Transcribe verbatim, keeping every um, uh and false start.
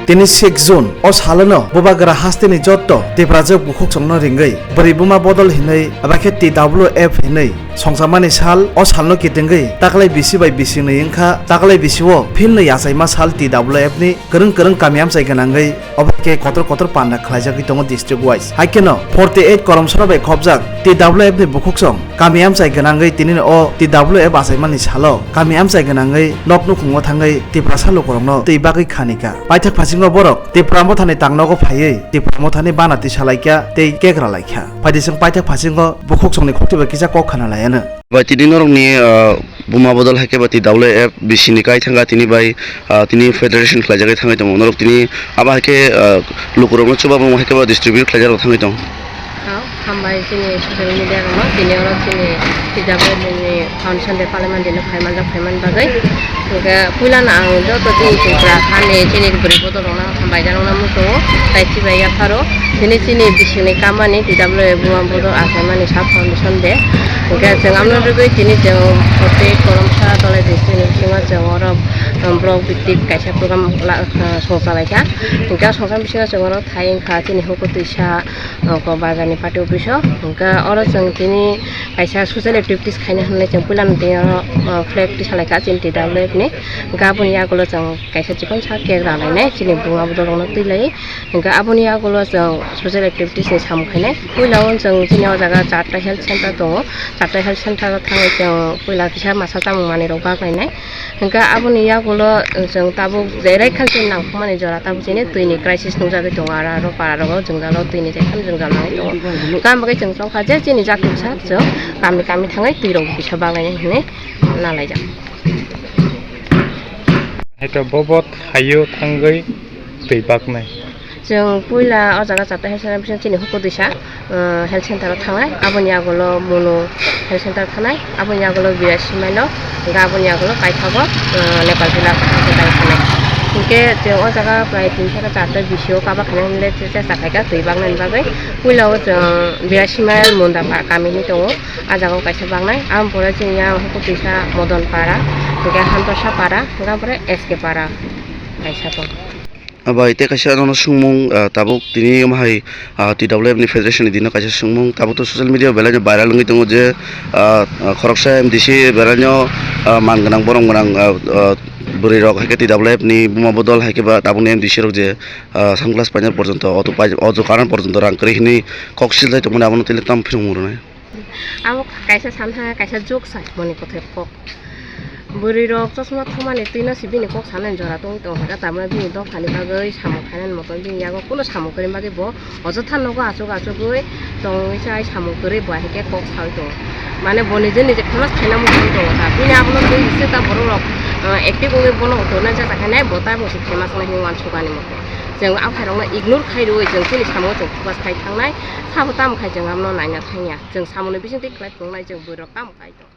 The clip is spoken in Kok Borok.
Tini six June o salono bubagra hasteni jotto Tiprajwk bukhuksongno ringwi bwrwi buma bodol hinwi eba khe T W F hinwi songchamani sal o salno kitingwi taklai bisi bai bisingni wngkha, taklai bisio philnwi yachaima sal T W F ni kwrwng kwrwng kami amchai gwnangwi obo khe kotor kotor panda khlaijagwi tongo district wise. Hai kheno forty eight Koromsora bai khopjak T W F ni bukhuksong kami amchai gwnangwi tini o T W F achaimani salo kami amchai gwnangwi nok nukhungo thangwi Tiprasa lukurokno twi bagwi khanikha. Paithak phasingo borok Tipra Mothani tangnogo phaiwi Tipra Mothani bana twi salaikha tei kegra laikha. Phaidi chwng paithak phasingo bukhuksongni khukti bai kisa kok khana laiano. Bai tini norokni, ah, buma bodol hai khe ba T W F B C ni kai thangkha tini bai, ah, tini federation khlaijagwi thangwi tongo. Norok tini abo hai khe, ah, lukurokno chubabu hai khe ba distribute khlaijakrok thangwi tongo. Ah, hambai chini social media rokno tini oro chini T W F ni foundation day palaimani dino phaimanjak phaiman bagwi. Hwnkhe puilano ang joto chini Tripura hani chini bwrwi bodolrokno hambai jaknai muchungo, tai chibai yapharo. Tini chini bisingni kamani T W F buma bodol achaimani sub foundation day. Hwnkhe chwng amno rwgwi tini chwng protek Koromsa Dolai district ni bisingo chwng oro, um, borok bwtwi kaisa program la, uh, songchalaikha. Hwnkhe songchar bisingo chwng oro thai wngkha chini huku twisa, uh, bazarni party office o. Hwnkhe oro chwng tini kaisa social activities khaina hwnwi chwng puilano tini oro, uh, flag tisalaikha chini T W F ni. Hwnkhe aboni yagulo chwng kaisa chikon sa cake ralainai chini buma bodolrokno twi lai. Hwnkhe aboni yagulo chwng social activities ni samung khainai. Puila o chwng chini o jaga charta health center tongo. Charta health center o thangwi chwng puila kisa masa chamung manwi rok bak lainai. Hwnkhe aboni yagulo chwng tabuk jerai khan chini nangkukmani jora tabuk chini twi ni crisis nukjagwi tongo. Aro, aro para rogo jwngjalo twi ni jekham jwngjal nangwi tongo. Tamo khe chwng chongkha je chini jati bwsa chwng kami kami thangwi twi rok kisa bak lainai hinwi nalaijak. Haitor bobot hayo thangwi twi baknai. Chwng puila o jaga chapta health center bising chini huku disa, uh, health center o thangnai, aboni yagulo Munu health center thangnai, aboni yagulo Birasi mile o, hwnkhe aboni yagulo kaithago, uh, Nepal jila thangnai. Hwnkhe chwng o jaga prai tin theka charta bisio kaba khainai hinwi chesta khaikha twi baknani bagwi. Puila o chwng Birasi mile Munda pa kami hinwi tongo. Ah jaga o kaisa baknai, aboni pore chini yang huku tisa Modon para, hwnkhe Hantosa para, hwnkhe aboni pore S K para kaisa tong. Abai tei kaisa nono swngmung, ah, tabuk tini omo hai, ah, T W F ni federation ni dino kaisa swngmung, tabuk to social media o belai no viral wngwi tongo je, ah, ah, khoroksa M D C belai no, ah, man gwnang borom gwnang, ah, ah, bwrwi rok hai khe T W F ni buma bodol hai khe ba tabuk ni M D C rok je, ah, sunglass painani porjonto auto pai-, auto karan porjonto rang kwrwi hinwi kok sil jai tongmani abono tei tamo phirung mung rwnai. Abo kaisa sanha, kaisa jok sai moni kothai kok. Bwrwi rok chosma thumani twino si bini kok sanani jora tongwi tongo, hwnkhe tamni bini dophani bagwi samung khainani motom bini yago kunu samung kwrwi bagwi bo ojotha nogo achuk achugwi tongwi chai samung kwrwi bo hai khe kok saui tongo. Mane bo nije nije famous khaina muchungwi tongo ta. Bini abono twi se ta borok rok, ah, active wngwi bono tongna jata khainai bo ta bo se famous wngna hinwi uansukani mote. Chwng aphai rokno ignore khai rwui chwng chini samung chwng focus khai thangnai. Sabo tamo khai chwng abono naina thangya. Chwng samungni bisingtwi khlai tongnai chwng bwrwi rok tamo khai tong.